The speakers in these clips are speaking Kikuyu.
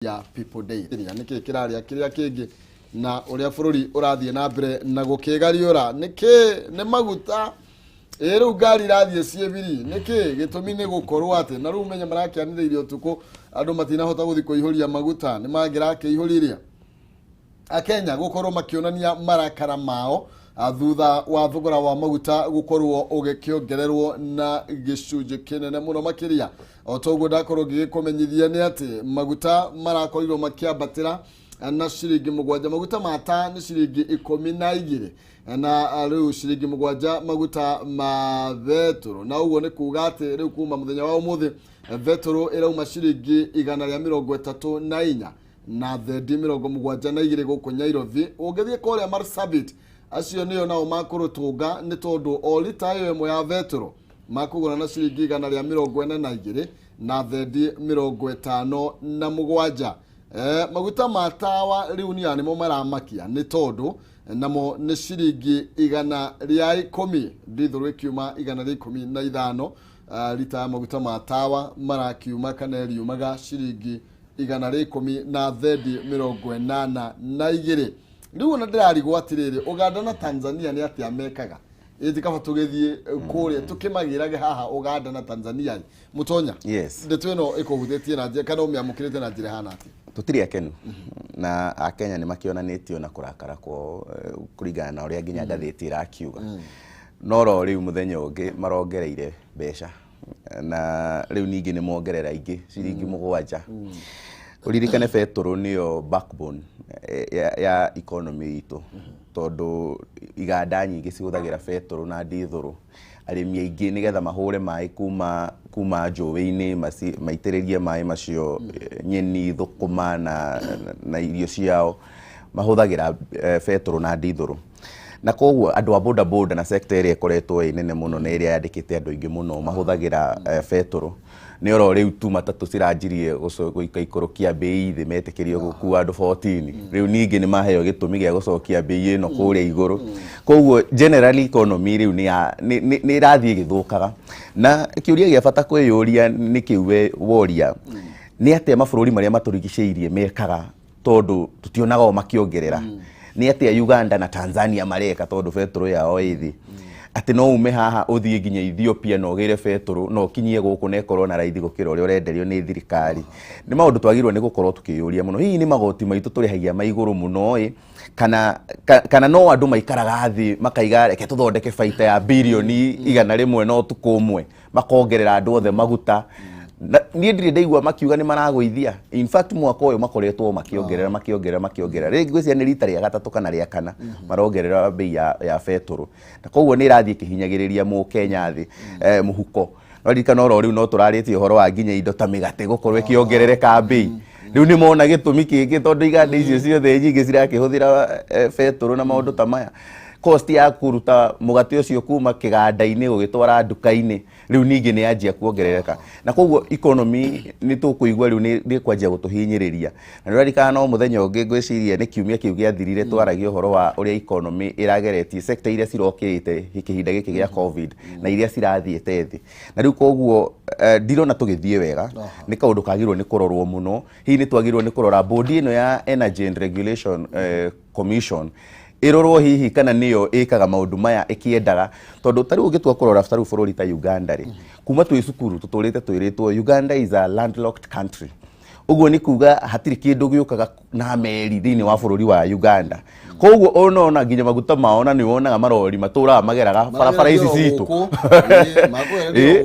Ya People Daily. Nĩkĩ kĩrarĩa kĩrĩa kĩngĩ na ũrĩa bũrũri ũrathiĩ na mbere na gũkĩgariũra? Nĩkĩ nĩ maguta? Ĩ rĩu ngari irathiĩ ciĩ biri nĩkĩ? Gĩtũmi nĩ gũkorwo atĩ na rĩu menye marakĩanĩrĩire ũtukũ, andũ matinahota gũthiĩ kũihũria maguta, nĩ mangĩrakĩihũririe. Akenya gũkorwo makĩonania marakara mao thutha wa thogora wa maguta gũkorwo ũgĩkĩongererwo na gĩcunjĩ kĩnene mũno makĩria. O ta ũguo ndakorwo ngĩgĩkũmenyithia nĩ atĩ maguta marakorirwo makĩambatĩra na ciringi 7. Maguta ma taa nĩ ciringi 12 na rĩu ciringi 7 maguta ma betũrũ, na ũguo nĩ kuga atĩ rĩu kuma mũthenya wa ũmũthĩ betũrũ ĩrauma ciringi 134 na thendi 72 gũkũ Nyairobi. Ũngĩthiĩ kũrĩa Marsabit, acio nĩo nao makũrũtũnga, nĩ tondũ o lita ĩyo ĩmwe ya betũrũ makũgũra na ciringi 142 na thendi 57. Maguta ma tawa rĩu nĩa nĩmo maramakia, nĩ tondũ namo nĩ ciringi 110, ndithũrũ ĩkiuma 115. Rita ya maguta ma tawa marakiuma kana ĩriumaga ciringi 110 na thendi 82. Rĩu ona ndĩrarigwo atĩrĩrĩ, Uganda na Tanzania nĩ atĩa mekaga? Ĩti kaba tũgĩthiĩ kũrĩa tũkĩmagĩrage haha Uganda na Tanzania ĩ. Mũtonya. Yes. Ndeto ĩno ĩkũhutĩtie na njĩra kana ũmĩamũkĩrĩte na njĩra ĩhana atĩa? Tũtirĩ akenu na Akenya nĩ makĩonanĩtio na kũrakara kwao kũringana na ũrĩa nginya ngathĩti ĩrakiuga. No ro rĩu mũthenya ũngĩ marongereire mbeca, na rĩu ningĩ nĩ mongerera ingĩ ciringi 7. Ũririkane betũrũ nĩyo backbone ya economy itũ, tondũ iganda nyingĩ cihũthagĩra betũrũ na ndithũrũ. Arĩmi aingĩ nĩgetha mahũre maĩ kuma njũĩ-inĩ, maitĩrĩrie maĩ macio nyeni, thũkũma na irio ciao, mahũthagĩra betũrũ na ndithũrũ. Na koguo andũ a boda boda na sector ĩrĩa ĩkoretwo ĩ nene mũno na ĩrĩa yandĩkĩte andũ aingĩ mũno mahũthagĩra betũrũ. Nĩ oro rĩu tu matatũ ciranjirie gũikaikũrũkia mbei thĩ, metĩkĩrio gũkua andũ 14. Rĩu ningĩ nĩ maheo gĩtũmi gĩa gũcokia mbei ĩno kũrĩa igũrũ. Koguo generally economy rĩu nĩ ĩrathiĩ ĩgĩthũkaga, na kĩũria gĩa bata kwĩyũria nĩ kĩu we woria, nĩ atĩa mabũrũri marĩa matũrigicĩirie mekaga, tondũ tũtionaga o makĩongerera? Nĩ atĩa Uganda na Tanzania mareka, tondũ betũrũ yao ĩ thĩ, atĩ no ume haha ũthiĩ nginya Ethiopia na ũgĩre betũrũ na ũkinyie gũkũ na ĩkorwo na raithi gũkĩra ũrĩa ũrenderio nĩ thirikari? Nĩ maũndũ twagĩrĩirwo nĩ gũkorwo tũkĩyũria mũno. Hihi nĩ magoti maitũ tũrĩhagia ma igũrũ mũno ĩ, kana no andũ maikaraga thĩ makaiga, "Reke tũthondeke baita ya birioni 100 na ũtukũ ũmwe," makongerera andũ othe maguta? Na niĩ ndirĩ ndaigua makiuga nĩ maragũithia. In fact, mwaka ũyũ makoretwo makĩongerera, makĩongerera, makĩongerera. Rĩngĩ ngwĩciria nĩ rita rĩa gatatũ kana rĩa kana marongerera mbei ya betũrũ, na koguo nĩ ĩrathiĩ ĩkĩhinyagĩrĩria mũkenya thĩ mũhuko. No ririkana oro rĩu no tũrarĩtie ũhoro wa nginya indo ta mĩgate gũkorwo ĩkĩongerereka mbei. Rĩu nĩ mona gĩtũmi kĩngĩ, tondũ iganda icio ciothe nyingĩ cirakĩhũthĩra betũrũ na maũndũ ta maya, cost ya kũruta mũgate ũcio kuma kĩganda-inĩ gũgĩtwara nduka-inĩ rĩu ningĩ nĩ yanjia kuongerereka. Na koguo economy nĩ tũkũigua rĩu nĩ kwanjia gũtũhinyĩrĩria. Na nĩ ũraririkana no mũthenya ũngĩ, ngwĩciria nĩ kiumia kĩu gĩathirire, twaragia ũhoro wa ũrĩa economy ĩrageretie, sector iria cirokĩrĩte kĩhinda gĩkĩ gĩa COVID na iria cirathiĩte thĩ. Na rĩu koguo ndirona tũgĩthiĩ wega. Nĩ kaũndũ kagĩrĩirwo nĩ kũrorwo mũno. Hihi nĩ twagĩrĩirwo nĩ kũrora bodi ĩno ya Energy and Regulation Commission, ĩrorwo hihi kana nĩyo ĩkaga maũndũ maya ĩkĩendaga, tondũ ta rĩu ũngĩtua kũrora ta rĩu bũrũri ta Uganda rĩ, kuma twĩ cukuru tũtũrĩte twĩrĩtwo Uganda is a landlocked country. Ũguo nĩ kuga hatirĩ kĩndũ gĩũkaga na meri thĩinĩ wa bũrũri wa Uganda. Koguo onona nginya maguta mao, na nĩ wonaga marori matũraga mageraga barabara ici citũ.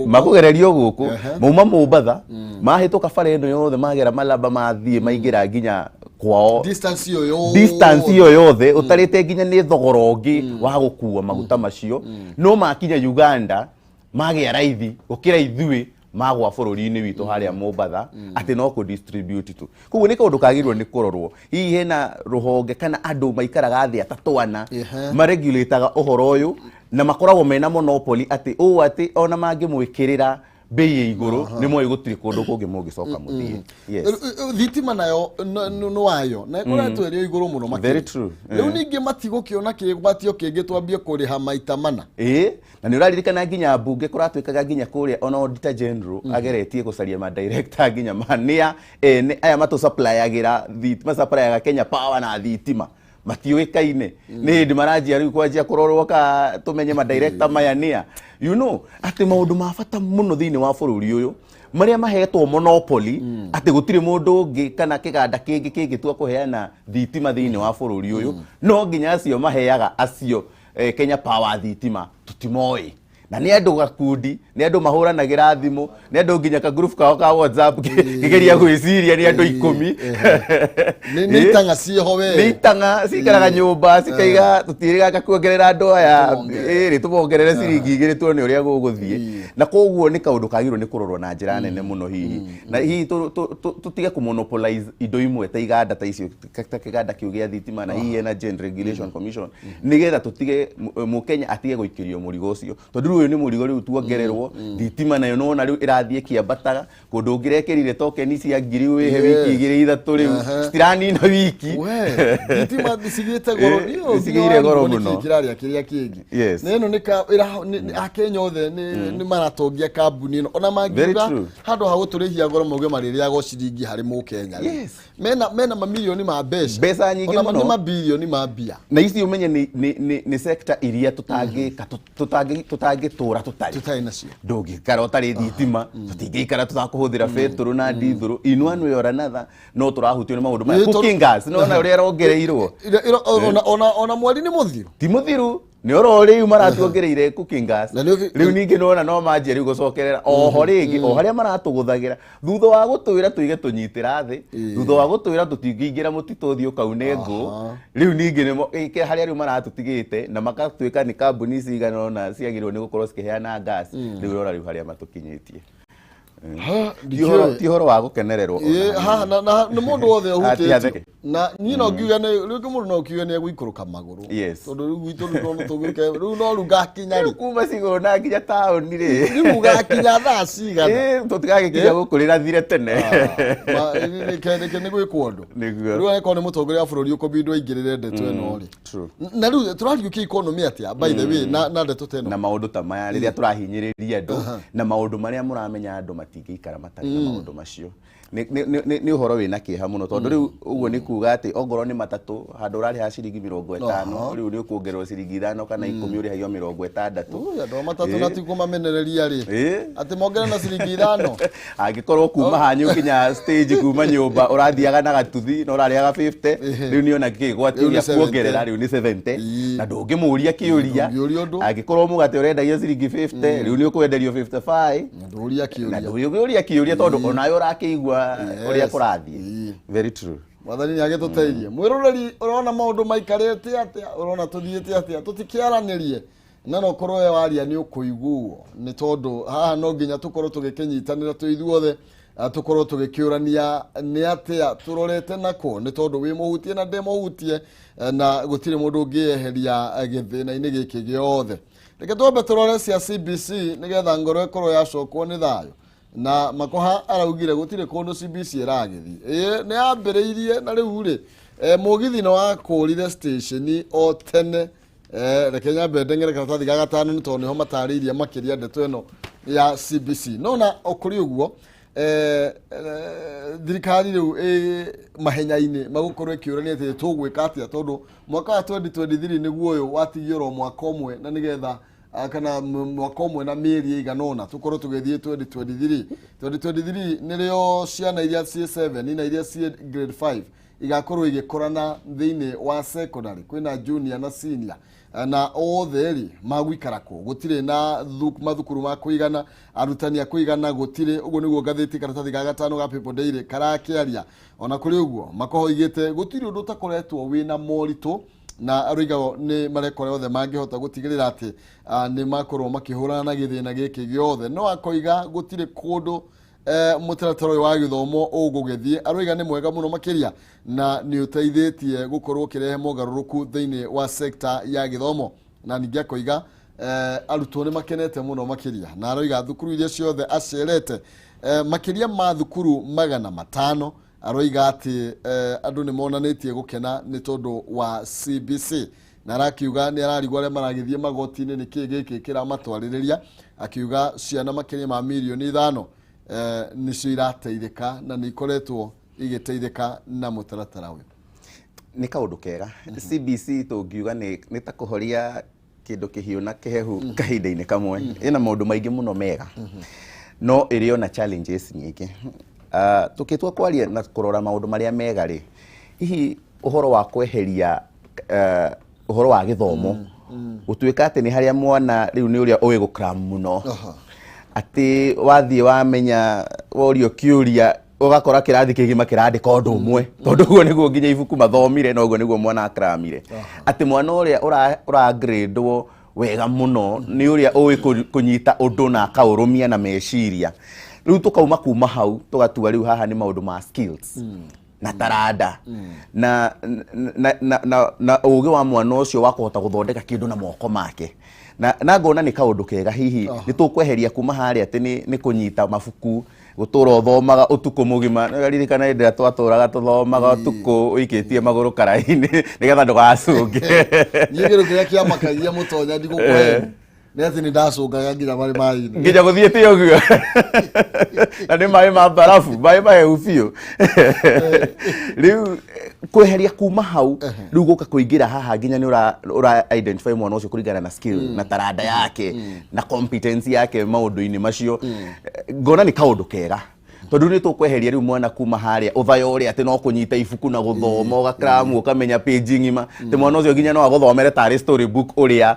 Makũgererio gũkũ mauma Mombatha, mahĩtũka bara ĩno yothe, magera Malaba, mathiĩ maingĩra nginya kwao. Distance ĩyo yothe. Distance ĩyo yothe ũtarĩte nginya nĩ thogora ũngĩ wa gũkua maguta macio, no makinya Uganda magĩa raithi gũkĩra ithuĩ magwa bũrũri-inĩ witũ harĩa Mombatha, atĩ no kũ distribute tu. Koguo nĩ kaũndũ kagĩrĩirwo nĩ kũrorwo, hihi hena rũhonge kana andũ maikaraga thĩ atatũ ana maregulataga ũhoro ũyũ na makoragwo mena monopoly, atĩ ũũ atĩ ona mangĩmwĩkĩrĩra Bei ĩ igũrũ, nĩ moĩ gũtirĩ kũndũ kũngĩ mũngĩcoka mũthiĩ. Yes. Thitima nayo nĩ wayo na ĩkoretwo ĩrĩ o igũrũ mũno makĩria. Very true. Rĩu ningĩ matigũkĩona kĩgwatio kĩngĩ twambie kũrĩha maita mana. Ĩĩ, na nĩ ũraririkana nginya mbunge kũratuĩkaga nginya kũrĩa ona Auditor General ageretie gũcaria ma director nginya ma nĩa ene aya matũsupplyagĩra thitima, supplyaga Kenya Power na thitima matiũĩkaine. Nĩ hĩndĩ maranjia rĩu kwanjia kũrorwo ka tũmenye ma director maya nĩa, you know atĩ maũndũ ma bata mũno thĩinĩ wa bũrũri ũyũ marĩa mahetwo monopoly, atĩ gũtirĩ mũndũ ũngĩ kana kĩganda kĩngĩ kĩngĩtua kũheana thitima thĩinĩ wa bũrũri ũyũ, no nginya acio maheaga acio Kenya Power thitima tũtimoĩ, na nĩ andũ gakundi, nĩ andũ mahũranagĩra thimũ, nĩ andũ nginya ka group kao ka WhatsApp kĩgeria gwĩciria nĩ andũ 10. Nĩ itang'a ciĩho we. Nĩ itang'a cikaraga nyũmba cikaiga tũtiĩrĩgaga kuongerera andũ aya. Tũmongerere. Ĩrĩ tũmongerere ciringi 2 tuone ũrĩa gũgũthiĩ, na koguo nĩ kaũndũ kagĩrĩirwo nĩ kũrorwo na njĩra nene mũno, hihi na hihi tũtige kũmonopolize indo imwe ta iganda ta icio, ta kĩganda kĩu gĩa thitima na hihi Energy and Regulation Commission, nĩgetha tũtige mũkenya atige gũikĩrio mũrigo ũcio, tondũ rĩu ũyũ nĩ mũrigo rĩu tuongererwo. Thitima nayo nĩwona rĩu ĩrathiĩ ĩkĩambataga, kũndũ ũngĩrekĩrire tokeni cia ngiri wĩhe wiki 2 3, rĩu citiranina wiki. We, thitima cigĩte goro. Nĩcigĩire goro mũno. Kĩrarĩa kĩrĩa kĩngĩ. Na ĩno nĩ Akenya othe nĩ maratongia kambuni ĩno, ona Very mangiuga true. handũ ha gũtũrĩhia goro mauge marĩrĩaga o ciringi harĩ mũkenya rĩ. Mena mamirioni ma mbeca. Mbeca nyingĩ Ona mũno. nĩ mabirioni ma mbia. Na ici ũmenye nĩ sector iria tũtangĩka tũtangĩtũra tũtarĩ. Tũtarĩ nacio. Ndũngĩikara ũtarĩ thitima, tũtingĩikara tũtakũhũthĩra betũrũ na ndithũrũ in one way or another, no tũrahutio nĩ maũndũ maya. Cooking gas, nĩwona ũrĩa ĩrongereirwo? Ona mweri nĩ mũthiru. Ti mũthiru, nĩ oro rĩu maratuongereire cooking gas. Na Rĩu ningĩ nĩwona no manjie rĩu gũcokerera oho rĩngĩ o harĩa maratũgũthagĩra thutha wa gũtwĩra tũige tũnyitĩra thĩ, thutha wa gũtwĩra tũtingĩingĩra mũtitũ ũthiĩ ũkaune ngũ. Rĩu ningĩ nĩmo harĩa rĩu maratũtigĩte na makatuĩka nĩ kambuni cigana ũna ciagĩrĩirwo nĩ gũkorwo cikĩheana gas. Rĩu rora rĩu harĩa matũkinyĩtie. Ti ũhoro wa gũkenererwo ona hanini. Haha na nĩ mũndũ wothe ũhutĩtio. Atheke. Na niĩ no ngiuge nĩ rĩngĩ mũndũ no kiuge nĩ egũikũrũka magũrũ, tondũ rĩu gwitũ rĩu no tũgĩke rĩu no rĩu ngakinya Rĩu rĩ? Kuma Cigũna nginya taũni rĩ? Rĩu ngakinya thaa cigana? Tũtigagĩkinya gũkũ rĩrathire tene. Reke nĩ gwĩkwo ũndũ. Nĩguo. Rĩu angĩkorwo nĩ mũtongoria wa bũrũri ũkũbindwo aingĩrĩre ndeto ĩno rĩ. Na rĩu tũrariũkia economy atĩa, by the way, na ndeto ta ĩno? Na maũndũ ta maya rĩrĩa tũrahinyĩrĩria andũ na maũndũ marĩa mũramenya andũ matingĩikara matarĩ na maũndũ macio, nĩ ũhoro wĩna kĩeha mũno, tondũ rĩu ũguo nĩ kuga atĩ ongorwo nĩ matatũ handũ ũrarĩha ciringi 50, rĩu nĩ ũkuongererwo ciringi 5 kana 10, ũrĩhagio 60. Ui, andũ a matatũ na ti kũmamenereria rĩ, atĩ mongerere na ciringi 5. Angĩkorwo kuma hanyu nginya stage kuma nyũmba ũrathiaga na gatuthi na ũrarĩhaga 50, rĩu nĩona kĩgwatio Rĩu nĩ gĩa kuongerera 70. Rĩu nĩ 70. Na ndũngĩmũria kĩũria. Ndũngĩũria ũndũ. Angĩkorwo mũgate ũrendagio ciringi 50, rĩu nĩ ũkwenderio 55. Na ndũria Na kĩũria. Ndũngĩũria kĩũria tondũ onawe ũrakĩigua ũrĩa kũrathiĩ. Very true. Mwathani nĩ agĩtũteithie. Mwĩroreri, ũrona maũndũ maikarĩte atĩa? Ũrona tũthiĩte atĩa? Tũtikĩaranĩrie, na no korwo we waria nĩ ũkũiguo, nĩ tondũ haha no nginya tũkorwo tũgĩkĩnyitanĩra twĩ ithuothe, tũkorwo tũgĩkĩũrania nĩ atĩa tũrorete nako, nĩ tondũ wĩ mũhutie na ndĩ mũhutie, na gũtirĩ mũndũ ũngĩyeheria gĩthĩna-inĩ gĩkĩ gĩothe. Reke twambe tũrore cia CBC nĩgetha ngoro ĩkorwo yacokwo nĩ thayũ. Na Makoha araugire gũtirĩ kũndũ CBC ĩragĩthiĩ. Ĩĩ, nĩ yambĩrĩirie na rĩu rĩ, mũgithi nĩ wakũrire station o tene. Reke nyambe ndeng'ere karatathi ga gatano, nĩ tondũ nĩho matarĩirie makĩria ndeto ĩno ya CBC. No na o kũrĩ ũguo, thirikari rĩu ĩ mahenya-inĩ magũkorwo ĩkĩũrania atĩ tũgwĩka atĩa, tondũ mwaka wa 2023 nĩguo ũyũ watigio oro mwaka ũmwe na nĩgetha kana mwaka ũmwe na mĩeri ĩigana ũna tũkorwo tũgĩthiĩ 2023. 2023 nĩrĩo ciana iria ciĩ 7 na iria ciĩ grade 5 igakorwo igĩkorana thĩinĩ wa secondary, kwĩna junior na senior, na othe rĩ magũikara kũ? Gũtirĩ na mathukuru ma kũigana, arutani a kũigana gũtirĩ. Ũguo nĩguo ngathĩti karatathi ga gatano ga People Daily karakĩaria. Ona kũrĩ ũguo, Makoho oigĩte gũtirĩ ũndũ ũtakoretwo wĩna moritũ, na aroiga nĩ mareka ũrĩa othe mangĩhota gũtigĩrĩra atĩ nĩ makorwo makĩhũrana na gĩthĩna gĩkĩ gĩothe, no akoiga gũtirĩ kũndũ mũtaratara ũyũ wa gĩthomo ũgũgĩthiĩ. Aroiga nĩ mwega mũno makĩria na nĩ ũteithĩtie gũkorwo ũkĩrehe mogarũrũku thĩinĩ wa sekta ya gĩthomo, na ningĩ akoiga Arutwo nĩ makenete mũno makĩria, na aroiga thukuru iria ciothe acerete, makĩria ma thukuru 500, aroiga atĩ andũ nĩ monanĩtie gũkena nĩ tondũ wa CBC, na arakiuga nĩ ararigwo arĩa maragĩthiĩ magoti-inĩ nĩ kĩĩ gĩkĩ kĩramatwarĩrĩria, akiuga ciana makĩria ma mirioni 5 nĩcio irateithĩka na nĩ ikoretwo igĩteithĩka na mũtaratara ũyũ. Nĩ kaũndũ kega. CBC tũngiuga nĩ ta kũhoria kĩndũ kĩhiũ na kĩhehu kahinda-inĩ kamwe. Ĩna maũndũ maingĩ mũno mega, no ĩrĩ ona challenges nyingĩ. Tũkĩtua kwaria na kũrora maũndũ marĩa mega rĩ, hihi ũhoro wa kweheria ũhoro wa gĩthomo gũtuĩka atĩ nĩ harĩa mwana rĩu nĩ ũrĩa ũĩ gũcram mũno, atĩ wathiĩ wamenya worio kĩũria ũgakora kĩrathi kĩgima kĩrandĩka ũndũ ũmwe, tondũ ũguo nĩguo nginya ibuku mathomire na ũguo nĩguo mwana akramire, atĩ mwana ũrĩa ũrangradwo wega mũno nĩ ũrĩa ũĩ kũnyita ũndũ na akaũrũmia na meciria. Rĩu tũkauma kuma hau tũgatua rĩu haha nĩ maũndũ ma skills na taranda na ũgĩ wa mwana ũcio wa kũhota gũthondeka kĩndũ na moko make, na ngona nĩ kaũndũ kega. Hihi nĩ tũkweheria kuma harĩa atĩ nĩ kũnyita mabuku, gũtũra ũthomaga ũtukũ mũgima. Nĩũraririkana hĩndĩ ĩrĩa twatũraga tũthomaga ũtukũ ũikĩtie magũrũ karaĩ-inĩ nĩgetha ndũgacũnge? Niĩ kĩndũ kĩrĩa kĩamakagia mũtonya, ndigũkũheni, nĩ atĩ nĩ ndacũngaga nginya marĩ maĩ-inĩ. Nginya gũthiĩte ũguo, na nĩ maĩ ma mbarabu, maĩ mahehu biũ. Rĩu kweheria kuma hau, rĩu gũka kũingĩra haha nginya nĩ ũra identify mwana ũcio kũringana na skill na taranda yake na competence yake maũndũ-inĩ macio, ngona nĩ kaũndũ kega, tondũ nĩ tũkweheria rĩu mwana kuma harĩa ũthayo ũrĩa atĩ no kũnyita ibuku na gũthoma ũgakramu ũkamenya page ng'ima, atĩ mwana ũcio nginya no agũthomere tarĩ story book ũrĩa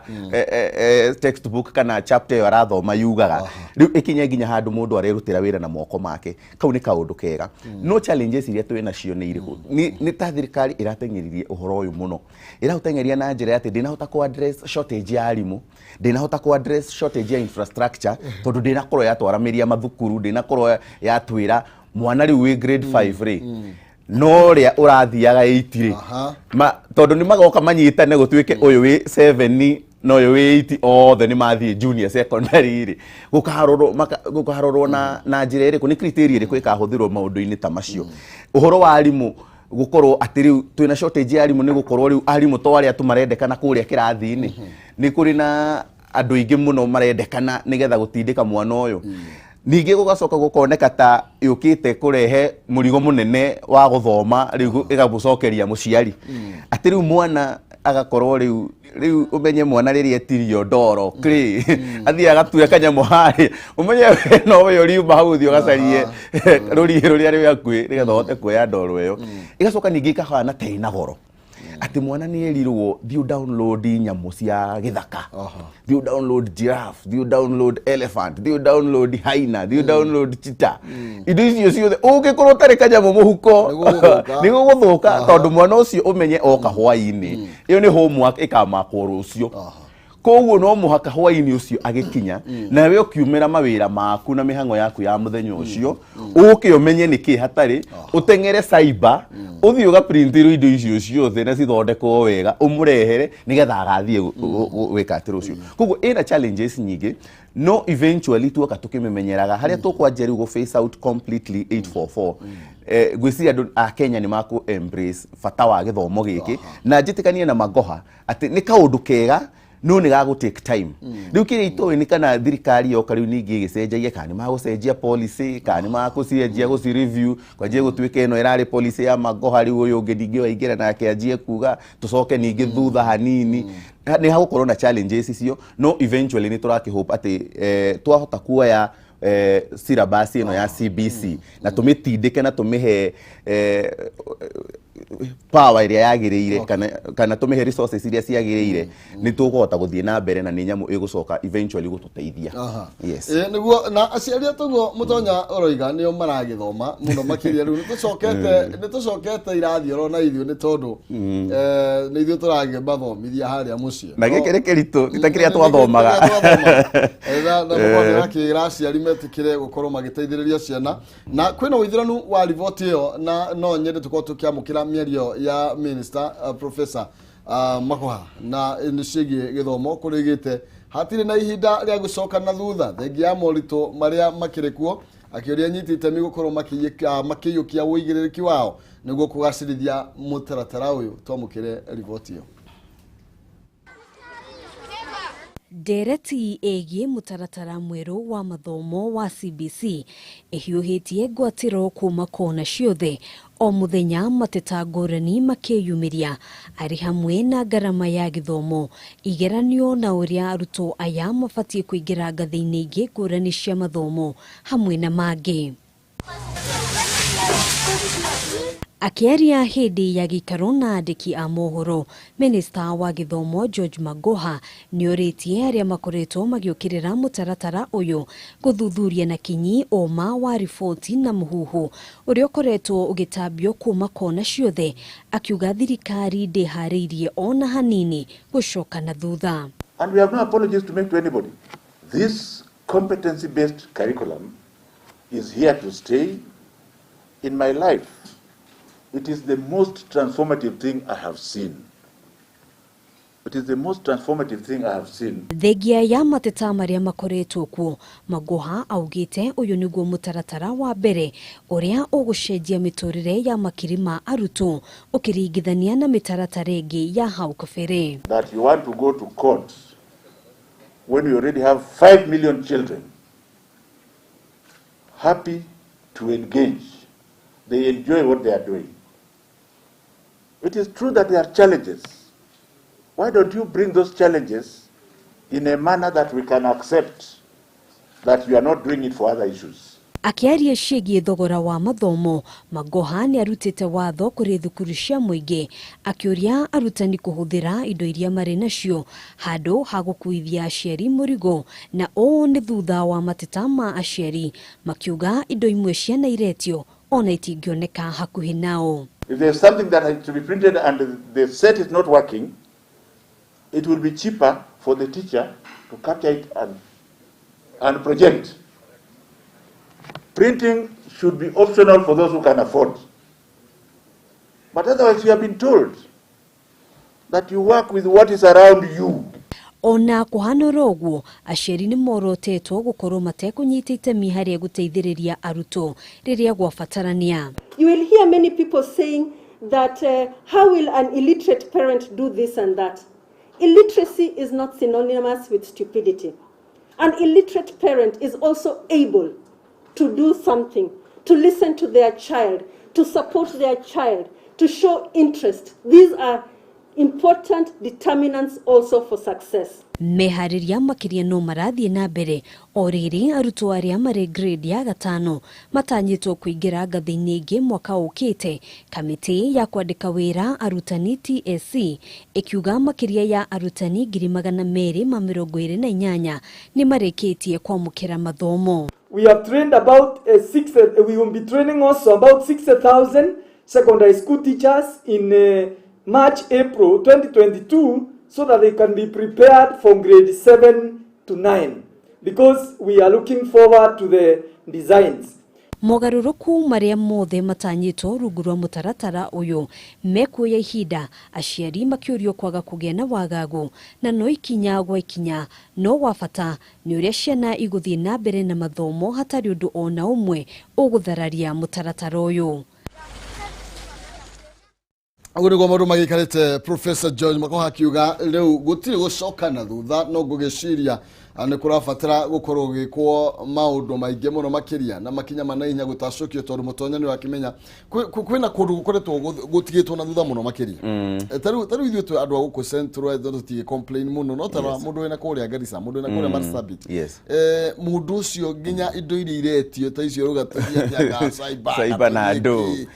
textbook kana chapter ĩyo arathoma yugaga. Rĩu ĩkinye nginya handũ mũndũ arerutĩra wĩra na moko make. Kau nĩ kaũndũ kega, no challenges iria twĩ nacio nĩ irĩkũ? Nĩ ta thirikari ĩrateng'eririe ũhoro ũyũ mũno, ĩraũteng'eria na njĩra ya atĩ ndĩnahota kũ address shortage ya arimũ, ndĩnahota kũ address shortage ya infrastructure, tondũ ndĩnakorwo yatwaramĩria mathukuru, ndĩnakorwo yatwĩra mwana rĩu wĩ grade 5 rĩ, no ũrĩa ũrathiaga 8 rĩ, tondũ nĩ magoka manyitane gũtuĩke ũyũ wĩ 7 na ũyũ wĩ 8 othe nĩ mathiĩ junior secondary rĩ, gũkarorwo na njĩra ĩrĩkũ, nĩ criteria ĩrĩkũ ĩkahũthĩrwo maũndũ-inĩ ta macio? Ũhoro wa arimũ, gũkorwo atĩ rĩu twĩna shortage ya arimũ, nĩ gũkorwo rĩu arimũ to arĩa tu marendekana kũrĩa kĩrathi-inĩ, nĩ kũrĩ na andũ aingĩ mũno marendekana nĩgetha gũtindĩka mwana ũyũ. Ningĩ gũgacoka gũkoneka ta yũkĩte kũrehe mũrigo mũnene wa gũthoma, rĩu ĩgamũcokeria mũciari, atĩ rĩu mwana agakorwo rĩu ũmenye mwana rĩrĩa etirio ndoro clay athiĩ agatua kanyamũ harĩa, ũmenye we no we ũriuma hau ũthiĩ ũgacarie rũriĩ rũrĩa rwĩ hakuhĩ nĩgetha ũhote kuoya ndoro ĩyo. Ĩgacoka ningĩ ĩkahana ta ĩna goro, atĩ mwana nĩ erirwo thiĩ download nyamũ cia gĩthaka, thiĩ download giraffe, thiĩ download elephant, thiĩ download hyena, thiĩ download cheetah. Indo icio ciothe ũngĩkorwo ũtarĩ kanyamũ mũhuko, Nĩ gũgũthũka. Nĩ gũgũthũka, tondũ mwana ũcio ũmenye oka hwaĩ-inĩ, ĩyo nĩ homework ĩkamakwo rũciũ. Koguo no mũhaka hwaĩ-inĩ ũcio agĩkinya, nawe ũkiumĩra mawĩra maku na mĩhang'o yaku ya mũthenya ũcio, ũke ũmenye nĩ kĩ hatarĩ, ũteng'ere cyber, ũthiĩ ũgaprintirwo indo icio ciothe na cithondekwo wega, ũmũrehere nĩgetha agathiĩ gwĩka atĩ rũciũ. Koguo ĩna challenges nyingĩ, no eventually tuoka tũkĩmĩmenyeraga harĩa tũkwanjia rĩu gũ phase out completely 844, ngwĩciria andũ a Kenya nĩ makũ embrace bata wa gĩthomo gĩkĩ, na njĩtĩkanie na Magoha atĩ nĩ kaũndũ kega, no nĩ gagũ take time. Rĩu kĩrĩa itoĩ nĩ kana thirikari yoka rĩu ningĩ ĩgĩcenjagia, kana nĩ magũcenjia policy, kana nĩ magũcenjia gũci review, kwanjie gũtuĩka ĩno ĩrarĩ policy ya Magoha, rĩu ũyũ ũngĩ ningĩ waingĩra nake anjie kuga tũcoke ningĩ thutha hanini. Nĩ hagũkorwo na challenges icio, no eventually nĩ tũrakĩhope atĩ twahota kuoya syllabus ĩno ya CBC na tũmĩtindĩke na tũmĩhe power ĩrĩa yagĩrĩire, kana tũmĩhe resources iria ciagĩrĩire, nĩ tũkũhota gũthiĩ na mbere na nĩ nyamũ ĩgũcoka eventually gũtũteithia. Yes. Ĩ, nĩguo na aciari tũguo mũtonya ũroiga nĩo maragĩthoma mũno makĩria. Rĩu nĩ tũcokete irathi oro na ithuĩ, nĩ tondũ nĩ ithuĩ tũragĩmathomithia harĩa mũciĩ. Na gĩkĩ nĩ kĩritũ, ti ta kĩrĩa twathomaga. Na mũkorwo akĩra aciari metĩkĩre gũkorwo magĩteithĩrĩria ciana, na kwĩna ũithĩranu wa riboti ĩyo, na no nyende tũkorwo tũkĩamũkĩra mĩario ya minister, professor Magoha, na nĩ ciĩgiĩ gĩthomo kũrĩa igĩte. Hatirĩ na ihinda rĩa gũcoka na thutha thengia ya moritũ marĩa makĩrĩ kuo, akĩũria anyiti itemi gũkorwo makĩiyũkia ũigĩrĩrĩki wao nĩguo kũgacĩrithia mũtaratara ũyũ. Twamũkĩre riboti ĩyo. Ndereti ĩgiĩ mũtaratara mwerũ wa mathomo wa CBC ĩhiũhĩtie ngwatĩro kuma kona ciothe, o mũthenya mateta ngũrani makĩyumĩria arĩ hamwe na ngarama ya gĩthomo, igeranio na ũrĩa arutwo aya mabatiĩ kũingĩra ngathĩ-inĩ ingĩ ngũrani cia mathomo hamwe na mangĩ. Akĩaria hĩndĩ ya gĩikaro na andĩki a mohoro, Minista wa gĩthomo George Magoha nĩorĩtie arĩa makoretwo magĩũkĩrĩra mũtaratara ũyũ gũthuthuria na kinyi ũma wa riboti na mũhuhu ũrĩa ũkoretwo ũgĩtambio kuma kona ciothe, akiuga thirikari ndĩharĩirie ona hanini gũcoka na thutha. And we have no apologies to make to anybody. This competency-based curriculum is here to stay. In my life, it is the most transformative thing I have seen. It is the most transformative thing I have seen. Thengia ya mateta marĩa makoretwo kuo, Magoha augĩte ũyũ nĩguo mũtaratara wa mbere ũrĩa ũgũcenjia mĩtũrĩre ya makiri ma arutwo ũkĩringithania na mĩtaratara ĩngĩ ya hau kabere. That you want to go to court when you already have 5 million children happy to engage. They enjoy what they are doing. It is true that there are challenges. Why don't you bring those challenges in a manner that we can accept that you are not doing it for other issues? Akĩaria ciĩgiĩ thogora wa mathomo, Magoha nĩ arutĩte watho kũrĩ thukuru cia mũingĩ akĩũria arutani kũhũthĩra indo iria marĩ nacio handũ ha gũkuithia aciari mũrigo, na ũũ nĩ thutha wa mateta ma aciari makiuga indo imwe ciana iretio ona itingĩoneka hakuhĩ nao. If there is something that has to be printed and the set is not working, it will be cheaper for the teacher to capture it and project. Printing should be optional for those who can afford. But otherwise, you have been told that you work with what is around you. Ona kũhana ũguo, aciari nĩ morotetwo gũkorwo matekũnyita itemi harĩ gũteithĩrĩria arutwo rĩrĩa gwabatarania. You will hear many people saying that how will an illiterate parent do this and that? Illiteracy is not synonymous with stupidity. An illiterate parent is also able to do something, to listen to their child, to support their child, to show interest. These are important determinants also for success. Meharĩria makĩria no marathiĩ na mbere o rĩrĩ arutwo arĩa marĩ grade ya gatano matanyĩtwo kũingĩra ngathĩ-inĩ ĩngĩ mwaka ũkĩte. Kamĩtĩ ya kwandĩka wĩra arutani TSC ĩkiuga makĩria ya arutani 228,000 nĩ marĩkĩtie kwamũkĩra mathomo. We have trained about we will be training also about 60,000 secondary school teachers in March, April 2022, so that they can be prepared for grade 7 to 9, because we are looking forward to the designs. Mogarũrũku marĩa mothe matanyĩtwo rungu rwa mũtaratara ũyũ mekuoya ihinda, aciari makĩũrio kwaga kũgĩa na wagagu na no ikinya gwa ikinya, no wa bata nĩ ũrĩa ciana igũthiĩ na mbere na mathomo hatarĩ ũndũ ona ũmwe ũgũthararia mũtaratara ũyũ. Ũguo nĩguo maũndũ magĩikarĩte. Professor George Magoha akiuga rĩu gũtirĩ gũcoka na thutha, no ngũgĩciria nĩ kũrabatara gũkorwo gĩkwo maũndũ maingĩ mũno makĩria na makinya ma naihenya gũtacũkio, tondũ mũtonya nĩ wakĩmenya kwĩna kũndũ gũkoretwo gũtigĩtwo na thutha mũno makĩria. Ta rĩu ithuĩ twĩ andũ a gũkũ Central tũtigĩ complain mũno, no ta mũndũ wĩna kũrĩa Garissa, mũndũ wĩna kũrĩa Marsabit, mũndũ ũcio nginya indo iria iretio ta icio rauga tũthiĩ cyber Cyber na ndũ.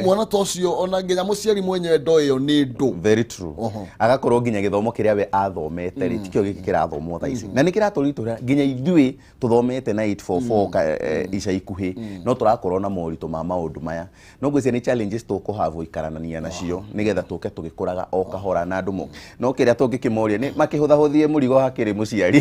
Mwana ta ũcio ona nginya mũciari mwenyewe ndo ĩyo nĩ ndũ. Very true. Oho. Agakorwo nginya gĩthomo kĩrĩa we athomete rĩ tikĩo gĩkĩ kĩrathomwo thaa ici na nĩ Nĩ kĩratũritũra nginya ithuĩ tũthomete na 844 ica ikuhĩ, no tũrakorwo na moritũ ma maũndũ maya. No ngwĩciria nĩ challenges tũkũhave gũikarania nacio nĩgetha tũke tũgĩkũraga o kahora na andũ mo. No kĩrĩa tũngĩkĩmoria nĩ makĩhũthahũthie mũrigo hakĩrĩ mũciari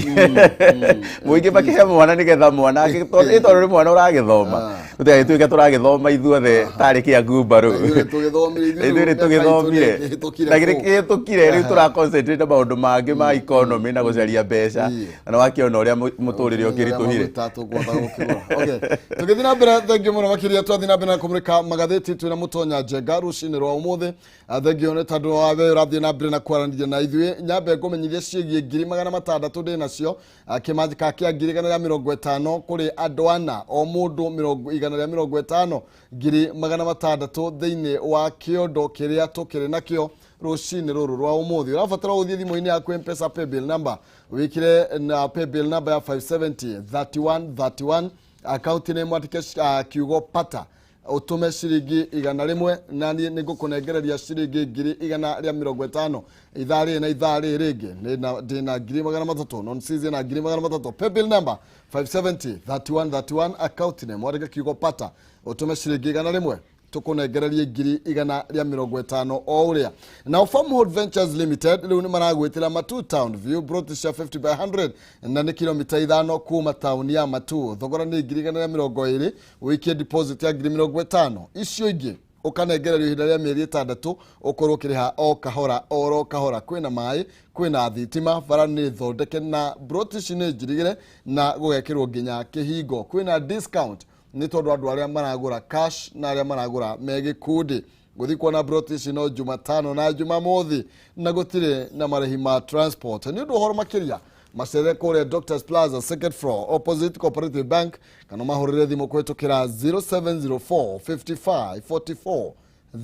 mũingĩ, makĩhe mwana nĩgetha mwana tondũ nĩ mwana ũragĩthoma, tũtigagĩtuĩke tũragĩthoma ithuothe tarĩ kĩa ngumbarũ. Ithuĩ nĩtũgĩthomire, ithuĩ ithuĩ rĩu nĩtũgĩthomire mĩaka itũ nĩĩkĩhĩtũkire na kũu. kĩhĩtũkire. Rĩu tũra concentrate na maũndũ mangĩ ma economy na gũcaria mbeca, na wakĩona ũrĩa mũtũrĩre ũkĩritũhire. Maguta tũkũhota gũkĩgũra. Okay. Tũgĩthiĩ na mbere, thengiũ mũno makĩria. Twathiĩ na mbere na kũmũrĩka magathĩti twĩna Mũtonya Njenga rũcinĩ rwa ũmũthĩ. Thengiũ nĩ tondũ wa we ũrathiĩ na mbere na kwaranĩria na ithuĩ. Nyambe ngũmenyithie ciĩgiĩ 600,000 ndĩ nacio. Kĩmanjĩka kĩa 150,000 kũrĩ andũ ana, o mũndũ 150, 600,000 thĩinĩ wa kĩondo kĩrĩa tũkĩrĩ nakĩo rũcinĩ rũrũ rwa ũmũthĩ. Ũrabatara gũthiĩ thimũ-inĩ yaku Mpesa paybill number, wĩkĩre na paybill number ya 570 31 31, akaunti nĩ mwandĩke kiugo "pata", ũtũme ciringi 100, na niĩ nĩ ngũkũnengereria ciringi 150,000 ithaa rĩrĩ na ithaa rĩrĩ rĩngĩ. Ndĩna 300,000, non na 300,000. Paybill number 570 31 31, account name mwandĩke kiugo "pata", ũtũme ciringi 100, tũkũnengererie 150,000 o ũrĩa. Now, Farmhold Ventures Limited rĩu nĩ maragwĩtĩra Matu Town View, plot cia 50 by 100 na nĩ kilomita 5 kuma taũni ya Matu. Thogora nĩ 120,000, ũikie deposit ya 50,000, icio ingĩ ũkanengererio ihinda rĩa mĩeri 6, ũkorwo ũkĩrĩha o kahora oro kahora. Kwĩna maĩ, kwĩna thitima, bara nĩ thondeke na broti ici nĩ njirigĩre na gũgekĩrwo nginya kĩhingo. Kwĩna discount nĩ tondũ andũ arĩa maragũra cash na arĩa maragũra me gĩkundi. Gũthiĩ kuona broti ici no Jumatano na Jumamothi, na gũtirĩ na marĩhi ma transport. Nĩ ũndũ ũhoro makĩria, macerere kũrĩa Doctors Plaza, second floor, opposite Cooperative Bank, kana mahũrĩre thimũ kũhĩtũkĩra 0704 55 44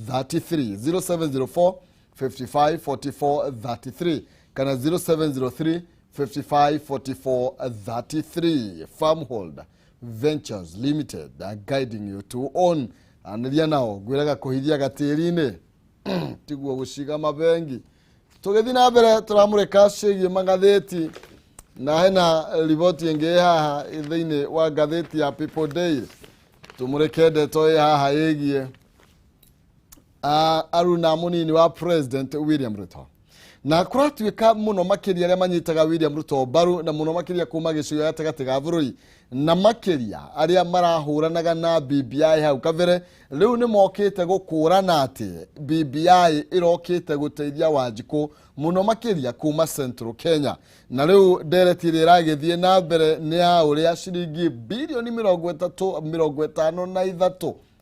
33, 0704 55 44 33 kana 0703 55 44 33. Farmhold Ventures Limited are guiding you to own. Anĩria nao ngwĩraga kũhithia gatĩri-inĩ tiguo gũciga mabengi. Tũgĩthiĩ na mbere, tũramũrĩka ciĩgiĩ magathĩti, na hena riboti ĩngĩ ĩ haha thĩinĩ wa ngathĩti ya People Daily. Tũmũrĩke ndeto ĩ haha ĩgiĩ aruna mũnini wa President William Ruto, na kũratuĩka mũno makĩria arĩa manyitaga William Ruto mbaru, na mũno makĩria kuma gĩcigo gatagatĩ ga bũrũri, na makĩria arĩa marahũranaga na BBI hau kabere, rĩu nĩ mokĩte gũkũrana atĩ BBI ĩrokĩte gũteithia Wanjikũ mũno makĩria kuma Central Kenya. Na rĩu ndereti ĩrĩa ĩragĩthiĩ na mbere nĩ ya ũrĩa ciringi birioni 30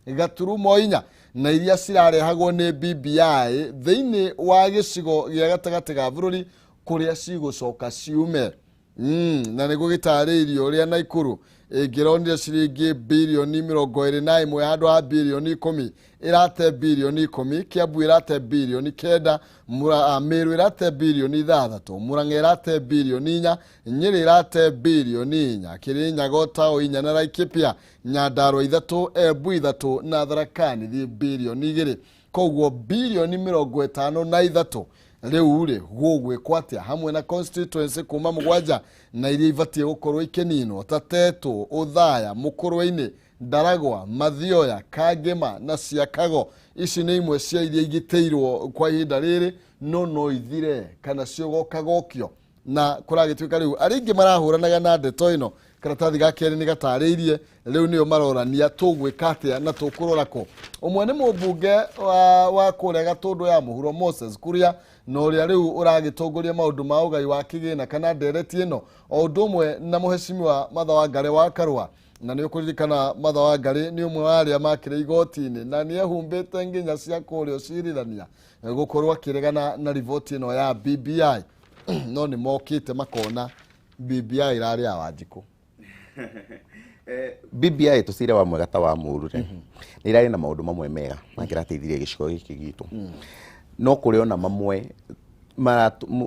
53.4 na iria cirarehagwo nĩ BBI thĩinĩ wa gĩcigo gĩa gatagatĩ ga bũrũri kũrĩa cigũcoka ciume. Na nĩ gũgĩtarĩirio ũrĩa Naikuru ĩngĩronire ciringi birioni 21 handũ ha birioni 10, ĩrate birioni 10, Kiambu ĩrate birioni 9, Meru ĩrate birioni 6, Murang'a ĩrate birioni 4, Nyĩrĩ ĩrate birioni 4, Kĩrĩnyaga o 4, na Laikipia, Nyandarua 3, Embu 3 na Tharaka Nithi birioni 2. Koguo birioni 53 rĩu rĩ gũgwĩkwo atĩa hamwe na constituency kuma mũgwanja na iria ibatiĩ gũkorwo ikĩninwo ta Tetũ, Ũthaya, Mũkũrwe-inĩ, Ndaragwa, Mathioya, Kangĩma na Ciakago. Ici nĩ imwe cia iria igitĩirwo kwa ihinda rĩrĩ, no no ithire kana ciogokagokio. Na kũragĩtuĩka rĩu arĩa aingĩ marahũranaga na ndeto ĩno, karatathi ga kerĩ nĩ gatarĩirie, rĩu nĩo marorania tũgwĩka atĩa na tũkũrora kũ. Ũmwe nĩ mũmbunge wa kũrĩa Gatũndũ ya mũhuro, Moses Kuria, na ũrĩa rĩu ũragĩtongoria maũndũ ma ũgai wa kĩgĩna kana ndereti ĩno, o ũndũ ũmwe na mũhecimiwa Martha Wangari wa Karũa. Na nĩ ũkũririkana Martha Wangari nĩ ũmwe wa arĩa makĩrĩ igoti-inĩ na nĩ ehumbĩte nginya cia kũrĩa ũcirithania gũkorwo akĩregana na riboti ĩno ya BBI, no nĩ mokĩte makona BBI ĩrarĩ ya Wanjikũ. BBI tũcire wa mwega ta wa mũru rĩ, nĩ irarĩ na maũndũ mamwe mega mangĩrateithirie gĩcigo gĩkĩ gitũ, no kũrĩ ona mamwe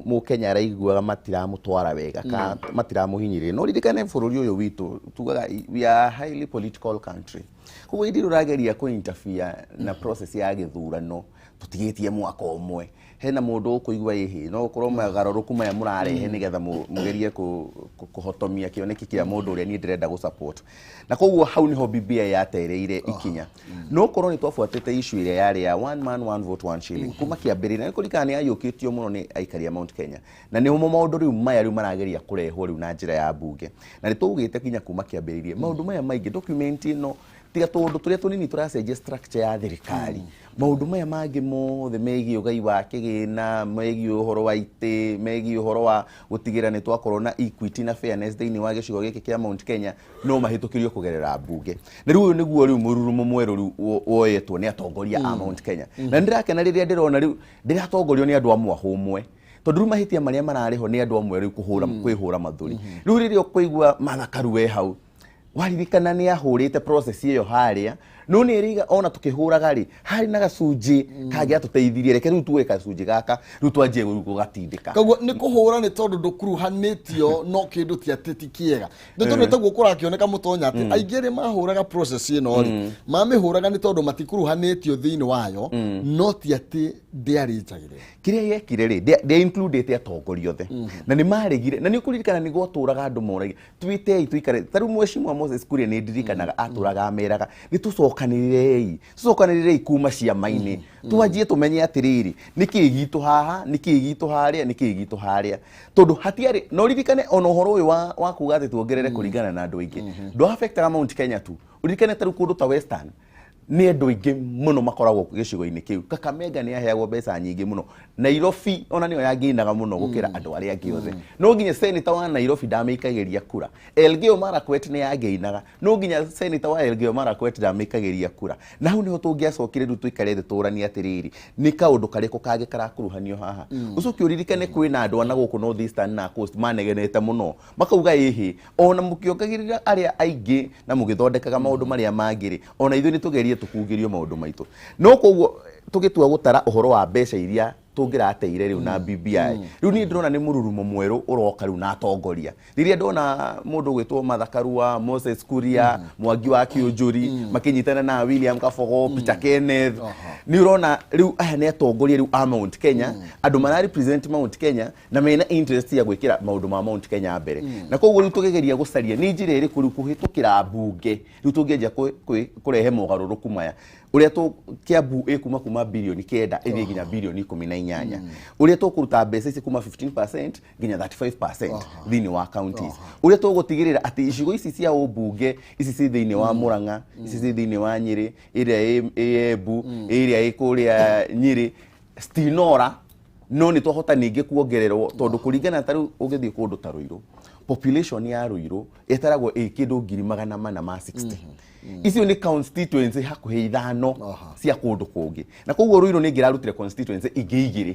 mũkenya araiguaga matiramũtwara wega ka matiramũhinyĩrĩria. No ririkane bũrũri ũyũ witũ tugaga we are a highly political country. Koguo hĩndĩ ĩrĩa ũrageria kũ interfere na process ya gĩthurano, tũtigĩtie mwaka ũmwe, hena mũndũ ũkũigua ĩhĩ no gũkorwo magarũrũku maya mũrarehe nĩgetha mũgerie kũhotomia kĩoneki kĩa mũndũ ũrĩa niĩ ndĩrenda gũ support. Na koguo hau nĩho BBI yatereire ikinya. No korwo nĩ twabuatĩte issue ĩrĩa yarĩ ya one man, one vote, one shilling kuma kĩambĩrĩria, na nĩ kũririkana nĩ yaiyũkĩtio mũno nĩ aikari a Mount Kenya, na nĩho maũndũ rĩu maya rĩu marageria kũrehwo rĩu na njĩra ya mbunge. Na nĩ tũugĩte nginya kuma kĩambĩrĩria maũndũ maya maingĩ, document ĩno tiga tũũndũ tũrĩa tũnini tũracenjia structure ya thirikari, maũndũ maya mangĩ mothe megiĩ ũgai wa kĩgĩna, megiĩ ũhoro wa itĩ, megiĩ ũhoro wa gũtigĩrĩra nĩ twakorwo na equity na fairness thĩinĩ wa gĩcigo gĩkĩ kĩa Mount Kenya, no mahĩtũkĩrio kũgerera mbunge. Na rĩu ũyũ nĩguo rĩu mũrurumo mwerũ rĩu woyetwo nĩ atongoria a Mount Kenya. Na nĩndĩrakena rĩrĩa ndĩrona rĩu ndĩratongorio nĩ andũ a mwahũ ũmwe, tondũ rĩu mahĩtia marĩa mararĩho nĩ andũ amwe rĩu kũhũra kwĩhũra mathuri. Rĩu rĩrĩa ũkũigua Martha Karua e hau, waririkana nĩ ahũrĩte process ĩyo harĩa, no nĩ ĩrĩiga ona tũkĩhũraga rĩ, harĩ na gacunjĩ kangĩatũteithirie. Reke rĩu tuoe gacunjĩ gaka, rĩu twanjie rĩu gũgatindĩka. Koguo nĩ kũhũra nĩ tondũ ndũkuruhanĩtio no kĩndũ ti atĩ ti kĩega, nĩ tondũ taguo kũrakĩoneka mũtonya atĩ aingĩ arĩa mahũraga process ĩno rĩ, mamĩhũraga nĩ tondũ matikuruhanĩtio thĩinĩ wayo, no ti atĩ ndĩarĩ njagĩrĩru. Kĩrĩa yekire rĩ, ndĩa includĩte atongoria othe na nĩ maregire. Na nĩ ũkũririkana nĩ gwatũraga andũ moragia twĩtei tũikare ta rĩu Mheshimiwa Moses Kuria, nĩ ndirikanaga atũraga ameraga nĩ tũcokanĩrĩrei, tũcokanĩrĩrei kuma ciama-inĩ, twanjie tũmenye atĩrĩrĩ, nĩ kĩĩ gitũ haha, nĩ kĩĩ gitũ harĩa, nĩ kĩĩ gitũ harĩa, tondũ hatiarĩ na ũririkane ona ũhoro ũyũ wa kuga atĩ tuongerere kũringana na andũ aingĩ ndũ affectaga Mount Kenya tu. Ũririkane ta rĩu kũndũ ta Western nĩ andũ aingĩ mũno makoragwo gĩcigo-inĩ kĩu. Kakamega nĩ aheagwo mbeca nyingĩ mũno. Nairobi ona nĩyo yangĩinaga mũno gũkĩra andũ arĩa angĩ othe. No nginya senator wa Nairobi ndamĩikagĩria kura. Elgeyo Marakwet nĩ yangĩinaga, no nginya senator wa Elgeyo Marakwet ndamĩikagĩria kura. Na hau nĩho tũngĩacokire rĩu tũikare thĩ tũranie atĩrĩrĩ, nĩ kaũndũ karĩkũ kangĩ karakuruhanio haha. Ũcoke ũririkane kwĩna andũ ana gũkũ North Eastern na Coast manegenete mũno, makauga ĩhĩ, ona mũkĩongagĩrĩra arĩa aingĩ na mũgĩthondekaga maũndũ marĩa mangĩ rĩ, ona ithuĩ nĩ tũgerie tũkungĩrio maũndũ maitũ. No koguo tũgĩtua gũtara ũhoro wa mbeca iria tũngĩrateire rĩu na BBI, rĩu niĩ ndĩrona nĩ mũrurumo mwerũ ũroka rĩu na atongoria. Rĩrĩa ndona mũndũ ũgwĩtwo Martha Karua, Moses Kuria, Mwangi wa Kĩũnjũri makĩnyitana na William Kabogo, Peter Kenneth, nĩ ũrona rĩu aya nĩ atongoria rĩu a Mount Kenya, andũ mara represent Mount Kenya na mena interest ya gwĩkĩra maũndũ ma Mount Kenya mbere. Na koguo rĩu tũkĩgeria gũcaria nĩ njĩra ĩrĩkũ rĩu kũhĩtũkĩra mbunge rĩu tũngĩanjia kũrehe mogarũrũku maya, ũrĩa tũ Kiambu ĩkuma kuma birioni 9 ĩthiĩ nginya birioni 18, ũrĩa tũkũruta mbeca ici kuma 15% nginya 35% thĩinĩ wa counties, ũrĩa tũgũtigĩrĩra atĩ icigo ici cia ũmbunge ici ci thĩinĩ wa Murang'a, ici ci thĩinĩ wa Nyĩrĩ, ĩrĩa ĩ Embu, ĩrĩa ĩ kũrĩa Nyĩrĩ citinora, no nĩ twahota ningĩ kuongererwo, tondũ kũringana ta rĩu ũgĩthiĩ kũndũ ta Ruiru, population ya Ruiru ĩtaragwo ĩ kĩndũ 460,000. Icio nĩ constituency hakuhĩ ithano cia kũndũ kũngĩ, na koguo Ruiru nĩ ĩngĩrarutire constituency ingĩ igĩrĩ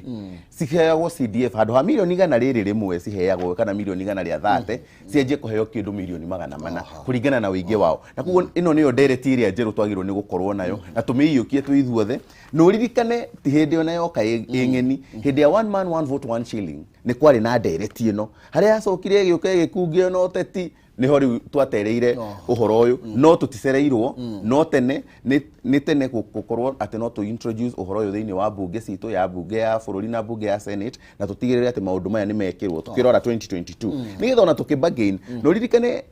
ciheagwo CDF handũ ha mirioni 101 ciheagwo kana mirioni 130, cianjie kũheo kĩndũ mirioni 400 kũringana na ũingĩ wao. Na koguo ĩno nĩyo ndereti ĩrĩa njerũ twagĩrĩirwo nĩ gũkorwo nayo na tũmĩiyũkie twĩ ithuothe. Na ũririkane ti hĩndĩ ona yoka ĩ ng'eni. Hĩndĩ ya one man, one vote, one shilling nĩ kwarĩ na ndereti ĩno, harĩa yacokire ĩgĩũka ĩgĩkungio na ũteti, nĩho rĩu twatereire ũhoro ũyũ. No tũticereirwo, no tene nĩ tene gũkorwo atĩ no tũ introduce ũhoro ũyũ thĩinĩ wa mbunge citũ, ya mbunge ya bũrũri na mbunge ya Senate, na tũtigĩrĩre atĩ maũndũ maya nĩ mekĩrwo tũkĩrora 2022, nĩgetha ona tũkĩ bargain. Na ũririkane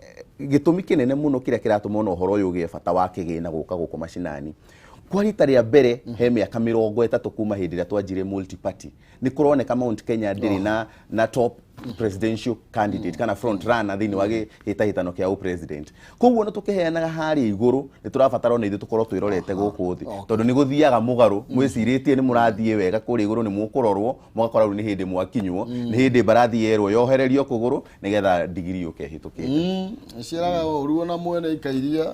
gĩtũmi kĩnene mũno kĩrĩa kĩratũma ona ũhoro ũyũ ũgĩe bata wa kĩgĩna gũka gũkũ macinani kwa rita rĩa mbere he mĩaka 30 kuma hĩndĩ ĩrĩa twanjirie multi party, nĩ kũroneka Mount Kenya ndĩrĩ na top presidential candidate kana front runner thĩinĩ wa gĩhĩtahĩtano kĩa ũpresident. Koguo nĩ tũkĩheanaga harĩa igũrũ, nĩ tũrabatara ona ithuĩ tũkorwo twĩrorete gũkũ thĩ, tondũ nĩ gũthiaga mũgarũ. Mwĩcirĩtie nĩ mũrathiĩ wega kũrĩa igũrũ, nĩ mũkũrorwo, mũgakora rĩu nĩ hĩndĩ mwakinywo, nĩ hĩndĩ mbarathi yerwo yohererio kũgũrũ nĩgetha ndigiri yũke ĩhĩtũkĩte. Ciĩraga ũru ona mwene ikairia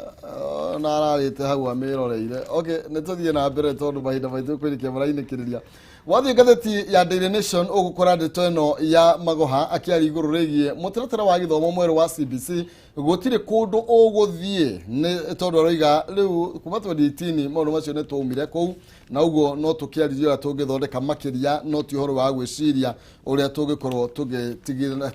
na ararĩte hau amĩroreire. Okay, nĩ tũthiĩ na mbere tondũ mahinda maitũ kwĩrĩkia marainĩkĩrĩria. Wathiĩ ngathĩti ya Daily Nation ũgũkora ndeto ĩno ya Magoha akĩaria igũrũ rĩgiĩ mũtaratara wa gĩthomo mwerũ wa CBC. Gũtirĩ kũndũ ũgũthiĩ, nĩ tondũ aroiga rĩu kuma 2018 maũndũ macio nĩ twaumire kũu, na ũguo no tũkĩaririe ũrĩa tũngĩthondeka makĩria, no ti ũhoro wa gwĩciria ũrĩa tũngĩkorwo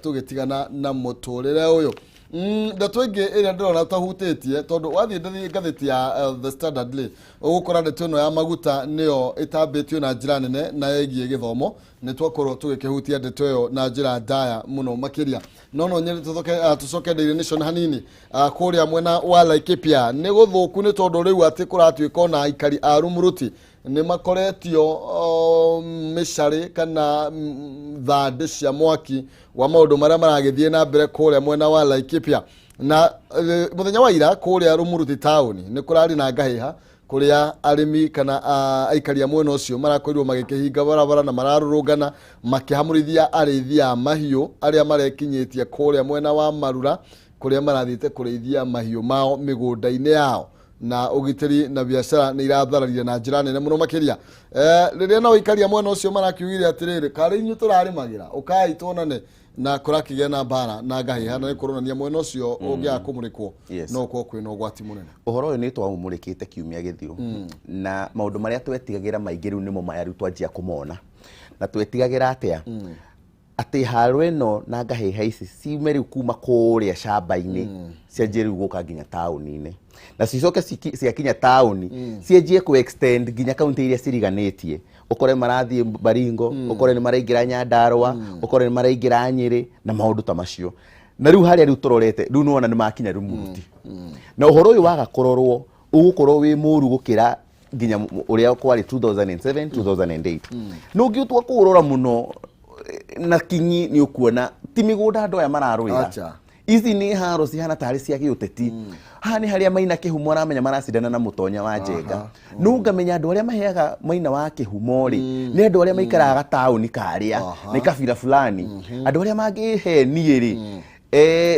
tũgĩtigana na mũtũrĩre ũyũ. Ndeto ĩngĩ ĩrĩa ndĩrona tũtahutĩtie, tondũ wathiĩ ngathĩti ya The Standard rĩ, ũgũkora ndeto ĩno ya maguta nĩyo ĩtambĩtio na njĩra nene, na ĩgiĩ gĩthomo nĩ twakorwo tũgĩkĩhutia ndeto ĩyo na njĩra ndaya mũno makĩria. No nyende tũcoke Daily Nation hanini. Kũrĩa mwena wa Laikipia nĩ gũthũku, nĩ tondũ rĩu atĩ kũratuĩka ona aikari a Rumuruti nĩ makoretio mĩcarĩ kana thandĩ cia mwaki wa maũndũ marĩa maragĩthiĩ na mbere kũrĩa mwena wa Laikipia. Na mũthenya wa ira kũrĩa Rumuruti taũni nĩ kũrarĩ na ngahĩha, kũrĩa arĩmi kana aikari a mwena ũcio marakorirwo magĩkĩhinga barabara na mararũrũngana makĩhamũrithia arĩithi a mahiũ arĩa marekinyĩtie kũrĩa mwena wa Marura, kũrĩa marathiĩte kũrĩithia mahiũ mao mĩgũnda-inĩ yao, na ũgitĩri na biacara nĩ irathararire na njĩra nene mũno makĩria. Rĩrĩa nao aikari a mwena ũcio marakiugire atĩrĩrĩ, karĩ inyuĩ tũrarĩmagĩra, ũkai tuonane, na kũrakĩgĩa na mbara na ngahĩha, na nĩ kũronania mwena ũcio ũngĩaga kũmũrĩkwo no gũkorwo kwĩna ũgwati mũnene. Ũhoro ũyũ nĩ twaũmũrĩkĩte kiumia gĩthiru, na maũndũ marĩa twetigagĩra maingĩ rĩu nĩmo maya rĩu twanjia kũmona. Na twetigagĩra atĩa? Atĩ haro ĩno na ngahĩha ici ciume rĩu kuma kũrĩa camba-inĩ, cianjie rĩu gũka nginya taũni-inĩ, na cicoke ciakinya taũni cianjie kũ extend nginya kaunti iria ciriganĩtie, ũkore marathiĩ Baringo, ũkore nĩ maraingĩra Nyandarua, ũkore nĩ maraingĩra Nyĩrĩ na maũndũ ta macio. Na rĩu harĩa rĩu tũrorete rĩu nĩwona nĩ makinya Rumuruti, na ũhoro ũyũ waga kũrorwo ũgũkorwo wĩ mũru gũkĩra nginya ũrĩa kwarĩ 2007 2008. No ũngĩtua kũũrora mũno na kinyi, nĩ ũkuona ti mĩgũnda andũ aya mararũĩra. Acha. Ici nĩ haro cihana tarĩ cia gĩũteti. Haha nĩ harĩa Maina Kĩhumo aramenya maracindana na Mũtonya wa Njenga. No ngamenya andũ arĩa maheaga Maina wa Kĩhumo rĩ, nĩ andũ arĩa maikaraga gataũni karĩa nĩ kabira fulani. Andũ arĩa mangĩhe niĩ rĩ,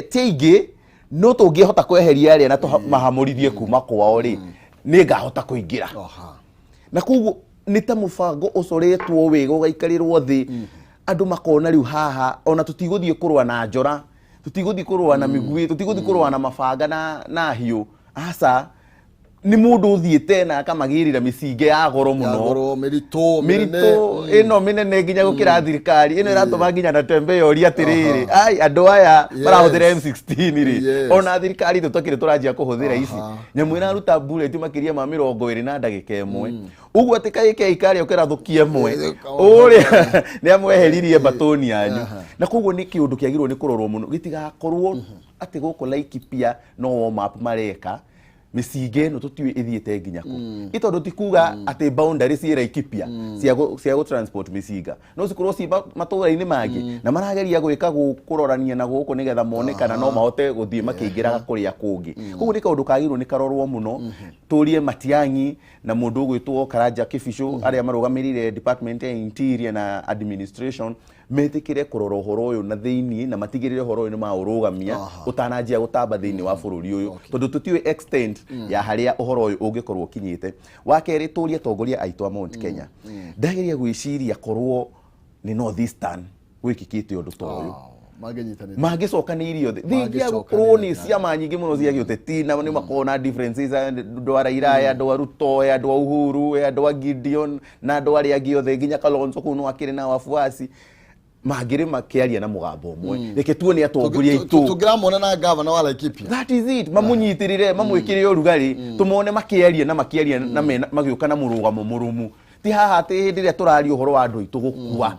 ti aingĩ, no tũngĩhota kweheria arĩa na tũmahamũrithie kuma kwao rĩ, nĩ ngahota kũingĩra. Na koguo nĩ ta mũbango ũcoretwo wega, ũgaikarĩrwo thĩ, andũ makona rĩu haha ona tũtigũthiĩ kũrũa na njora, tũtigũthiĩ kũrũa na mĩguĩ, tũtigũthiĩ kũrũa na mabanga na hiũ, aca, nĩ mũndũ ũthiĩte na akamagĩrĩra mĩcinge ya goro ya mũno, goro mĩritũ mĩnene. Mĩritũ ĩno mĩnene nginya gũkĩra thirikari ĩno ĩratũma nginya Natembeya orie atĩrĩrĩ, ai, andũ aya marahũthĩra M16 rĩ, ona thirikari itũ twakĩrĩ tũranjia kũhũthĩra ici. Nyamũ ĩraruta bullet makĩria ma 20 na ndagĩka 1 ũguo, atĩ kaĩ kei karĩa ũkĩrathũkia ĩmwe, ũrĩa nĩ amweheririe mbatũni yanyu. Na koguo nĩ kĩũndũ kĩagĩrĩirwo nĩ kũrorwo mũno, gĩtigakorwo atĩ gũkũ Laikipia no warm up mareka. Mĩcinga ĩno tũtiũĩ ĩthiĩte nginya kũ, ĩ tondũ ti kuga atĩ boundary ciĩ Laikipia cia gũ transport mĩcinga, no cikorwo ci matũũra-inĩ mangĩ, na marageria gwĩka kũrorania na gũkũ nĩgetha mone kana no mahote gũthiĩ makĩingĩraga kũrĩa kũngĩ. Koguo nĩ kaũndũ kagĩrĩirwo nĩ karorwo mũno. Tũrie Matiang'i na mũndũ ũgwĩtwo Karanja Kĩbicũ, arĩa marũgamĩrĩire department ya interior na administration, metĩkĩre kũrora ũhoro ũyũ na thĩiniĩ na matigĩrĩre ũhoro ũyũ nĩ maũrũgamia ũtananjia gũtamba thĩiniĩ wa bũrũri ũyũ, tondũ tũtiũĩ extent ya harĩa ũhoro ũyũ ũngĩkorwo ũkinyĩte. Wa kerĩ, tũrie atongoria aitũ a Mount Kenya. Ndageria gwĩciria korwo nĩ North Eastern gwĩkĩkĩte ũndũ ta ũyũ, Mangĩnyitanĩra, mangĩcokanĩirie othe thingia gũkorwo nĩ ciama nyingĩ mũno cia gĩũteti, na nĩ makoragwo na differences, andũ a Raila, andũ a Ruto, andũ a Uhuru, andũ a Gideon na andũ arĩa angĩ othe, nginya Kalonzo kũu no akĩrĩ na wafuasi, mangĩrĩ makĩaria na mũgambo ũmwe. Reke tuone atongoria aitũ. Tũngĩramona na gavana wa Laikipia. That is it, mamunyitĩrĩre, mamwĩkĩre ũrugarĩ, tũmone makĩaria na makĩaria na magĩũka na mũrũgamo mũrũmu. Ti haha atĩ hĩndĩ ĩrĩa tũraria ũhoro wa andũ aitũ gũkua,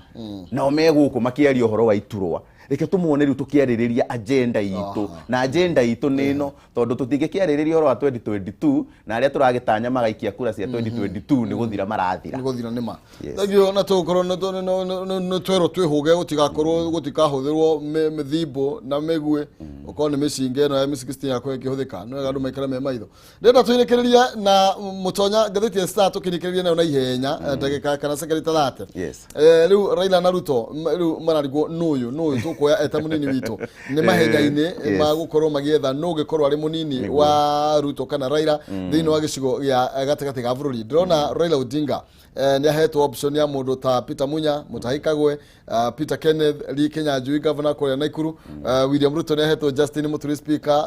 nao me gũkũ makĩaria ũhoro wa iturwa. Reke tũmone rĩu tũkĩarĩrĩria agenda itũ, na agenda itũ nĩ ĩno, tondũ tũtingĩkĩarĩrĩria ũhoro wa 2022 na arĩa tũragĩtanya magaikia kura cia 2022 nĩ gũthira marathira. Nĩ gũthira nĩ ma. Yes. Thengiũ, na tũgũkorwo nĩ twerwo twĩhũge gũtigakorwo gũtikahũthĩrwo mĩthimbo na mĩguĩ, ũkorwo nĩ mĩcinga ĩno ya M16 yakorwo ĩkĩhũthĩka. Nĩ wega andũ maikare me maitho. Ndĩrenda tũinĩkĩrĩrie na Mũtonya ngathĩti ya Star, tũkĩrĩkĩrĩrie nayo na ihenya, ndagĩka kana sekendi ta 30. Rĩu Raila na Ruto rĩu mararigwo nũyũ nũyũ tũkuoya eta mũnini witũ, nĩ mahenya-inĩ ma gũkorwo magĩetha nũ ũngĩkorwo arĩ mũnini wa Ruto kana Raila thĩinĩ wa gĩcigo gĩa gatagatĩ ga bũrũri. Ndĩrona Raila Odinga nĩ ahetwo option ya mũndũ ta Peter Munya, Mutahi Kagwe, Peter Kenneth Lee Kinyanjui, governor kũrĩa Nakuru. William Ruto nĩ ahetwo Justin Muturi, speaker,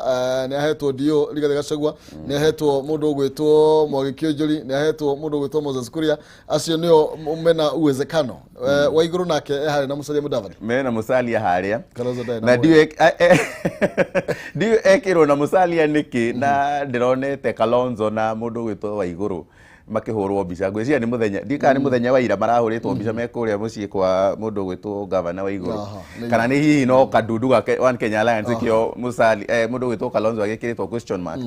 nĩ ahetwo Dio Rigathi Gachagua, nĩ ahetwo mũndũ ũgwĩtwo Mwangi Kiunjuri, nĩ ahetwo mũndũ ũgwĩtwo Moses Kuria. Acio nĩo mena uwezekano. Wa igũrũ nake e harĩa na Musalia Mudavadi. Mena Musalia harĩa. Kalonzo ndarĩ na na ndiũĩ ekĩrwo na Musalia nĩkĩ, na ndĩronete Kalonzo na mũndũ ũgwĩtwo Waigũrũ makĩhũrwo mbica. Ngwĩciria nĩ mũthenya, ndiũĩ kana nĩ mũthenya wa ira marahũrĩtwo mbica me kũrĩa mũciĩ kwa mũndũ ũgwĩtwo gavana Waigũrũ. Kana nĩ hihi no kadundu gake One Kenya Alliance kĩo Musalia, mũndũ ũgwĩtwo Kalonzo agĩkĩrĩtwo question mark.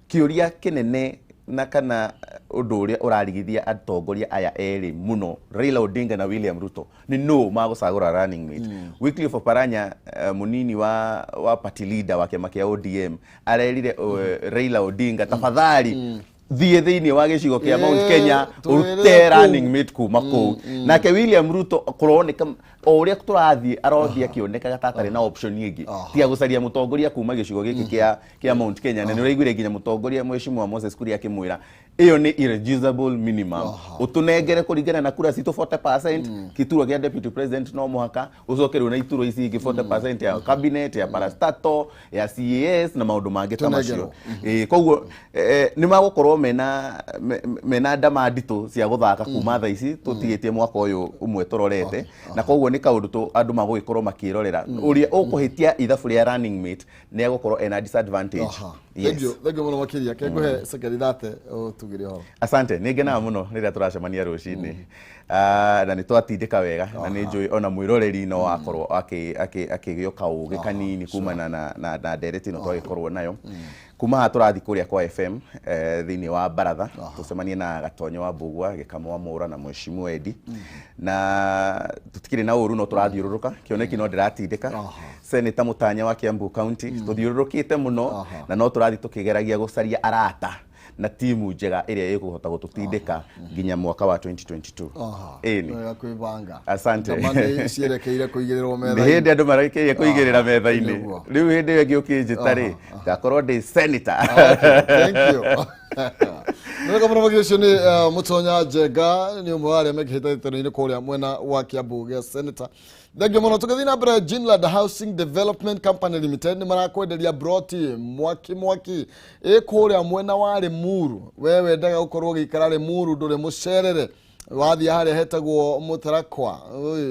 Kĩũria kĩnene na kana ũndũ ũrĩa ũrarigithia atongoria aya erĩ mũno, Raila Odinga na William Ruto, nĩ no magũcagũra running mate. Wycliffe Oparanya, mũnini wa party leader wa kĩama kĩa ODM, arerire Raila Odinga, tafadhali thiĩ thĩinĩ wa gĩcigo kĩa Mount Kenya, twĩrĩre ũrute kũu. running mate kuma kũu. Nake William Ruto kũroneka o ũrĩa tũrathiĩ arothiĩ akĩonekaga ta atarĩ na option ĩngĩ tiga gũcaria mũtongoria kuma gĩcigo gĩkĩ kĩa Mount Kenya. Na nĩ ũraiguire nginya mũtongoria Mheshimiwa Moses Kuria akĩmwĩra ĩyo nĩ irreducible minimum, ũtũnengere kũringana na kura citũ 40% kĩturwa kĩa deputy president, no mũhaka ũcoke rĩu na iturwa ici ingĩ 40% ya cabinet, ya parastatal, ya CAS na maũndũ mangĩ ta macio. Tũnengerwo. Ĩĩ, koguo nĩ magũkorwo mena ndama nditũ cia gũthaka kuma thaa ici tũtigĩtie mwaka ũyũ ũmwe tũrorete, na koguo nĩ kaũndũ tũ andũ magũgĩkorwo makĩrorera. Ũrĩa ũkũhĩtia ithabu rĩa running mate nĩ egũkorwo ena disadvantage. Yes. Thank you, thank you mũno makĩria. Kengũhe sekendi 30 ũtugĩre ũhoro. Asante, nĩ ngenaga mũno rĩrĩa tũracemania rũcinĩ. Na nĩ twatindĩka wega, na nĩ njũĩ ona mwĩroreri no akorwo akĩgĩa kaũgĩ kanini kumana na ndereti ĩno twagĩkorwo nayo. Kuma haha tũrathiĩ kũrĩa kwa FM, thĩinĩ wa baratha, tũcemanie na Gatonyo wa Mbugua, Gĩkamo wa Mũra na Mheshimiwa Edi, na tũtikĩrĩ na ũru no tũrathiũrũrũka kĩoneki no ndĩratindĩka Senator Mũtanya wa Kiambu County. Tũthiũrũrũkĩte mũno na no tũrathiĩ tũkĩgeragia gũcaria arata na timu njega ĩrĩa ĩkũhota gũtũtindĩka nginya mwaka wa 2022. Ĩni. Wega kwĩbanga. Asante. Ndama nĩ cierekeire kũigĩrĩrwo Nĩ metha-inĩ. hĩndĩ andũ marekeirie kũigĩrĩra metha-inĩ. Nĩguo. Rĩu hĩndĩ ĩyo ĩngĩ ũkĩnjĩta rĩ, ngakorwo ndĩ senator. Okay, thank you. Nĩ mũno makĩria. Ũcio nĩ Mũtonya Njenga, nĩ ũmwe wa arĩa mekĩhĩtahĩtano-inĩ kũrĩa mwena wa Kiambu gĩa senator. Thank you mũno. Tũgĩthiĩ na mbere, Jinland Housing Development Company Limited nĩ marakwenderia broti mwaki mwaki ĩ kũrĩa mwena wa Limuru. We wendaga gũkorwo ũgĩikara Limuru, ndũrĩ mũcerere, wathiĩ harĩa hetagwo Mũtarakwa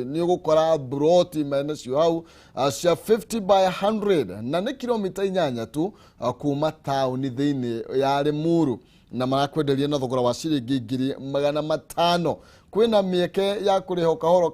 nĩ ũgũkora broti menacio hau, cia 50 by 100, na nĩ kilomita 8 tu kuma taũni thĩinĩ ya Limuru, na marakwenderia na thogora wa ciringi 500,000. Kwĩna mĩeke ya kũrĩha o kahora.